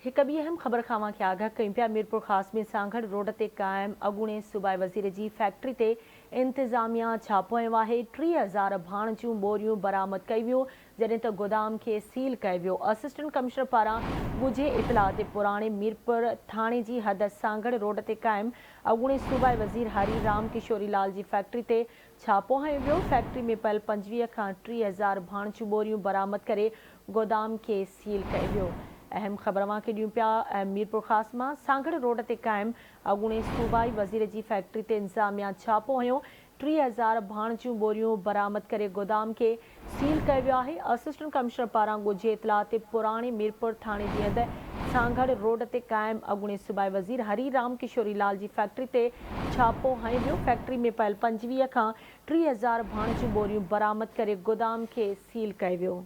هڪ ٻي اهم خبر کان اوهان کي آگاهه ڪيون پيا، ميرپورخاص ۾ سانگهڙ روڊ تي قائم اڳوڻي صوبائي وزير جي فيڪٽري تي انتظاميا ڇاپو هنيو آهي، 3000 ڀاڻ جون ٻوريون برآمد ڪيون ويون، جڏهن ته گودام کي سيل ڪيو ويو. اسسٽنٽ ڪمشنر پاران ڳجهي اطلاع تي پراڻي ميرپور ٿاڻي جي حد سانگهڙ روڊ تي قائم اڳوڻي صوبائي وزير هري رام ڪشوري لال جي فيڪٽري تي ڇاپو هنيو ويو، فيڪٽري ۾ پيل 25 کان 3000 ڀاڻ جون ٻوريون برآمد ڪري گودام کي سيل ڪيو ويو. اهم خبر اوهان کي ڏيون پيا ميرپورخاص مان سانگهڙ روڊ تي قائم اڳوڻي صوبائي وزير جي فيڪٽري تي انتظاميا ڇاپو هنيو، 3000 ڀاڻ جون ٻوريون برآمد ڪري گودام کي سيل ڪيو ويو آهي، اسسٽنٽ ڪمشنر پاران ڳجهي اطلاع تي پراڻي ميرپور ٿاڻي جي حد سانگهڙ روڊ تي قائم اڳوڻي صوبائي وزير هري رام ڪشوري لال جي فيڪٽري تي ڇاپو هنيو ويو، فيڪٽري ۾ پيل 25 کان 3000 ڀاڻ جون ٻوريون برآمد ڪري گودام کي سيل ڪيو ويو.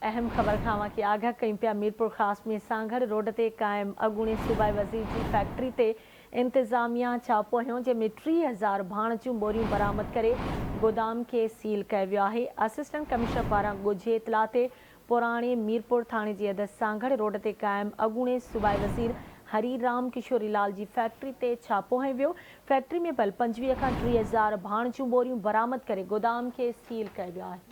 اهم خبر کان اوهان کي آگاهه ڪيون پيا ميرپورخاص ۾ سانگهڙ روڊ تي قائم اڳوڻي صوبائي وزير جي فيڪٽري تي انتظاميا ڇاپو هنيو جنهن ۾ 3000 ڀاڻ جون ٻوريون برآمد ڪري گودام کي سيل ڪيو ويو آهي اسسٽنٽ ڪمشنر پاران ڳجهي اطلاع تي پراڻي ميرپور ٿاڻي جي حد سانگهڙ روڊ تي قائم اڳوڻي صوبائي وزير هري رام ڪشوري لال جي فيڪٽري تي ڇاپو هنيو ويو فيڪٽري ۾ پيل 25 کان 3000 ڀاڻ جون ٻوريون برآمد ڪري گودام کي سيل ڪيو ويو آهي.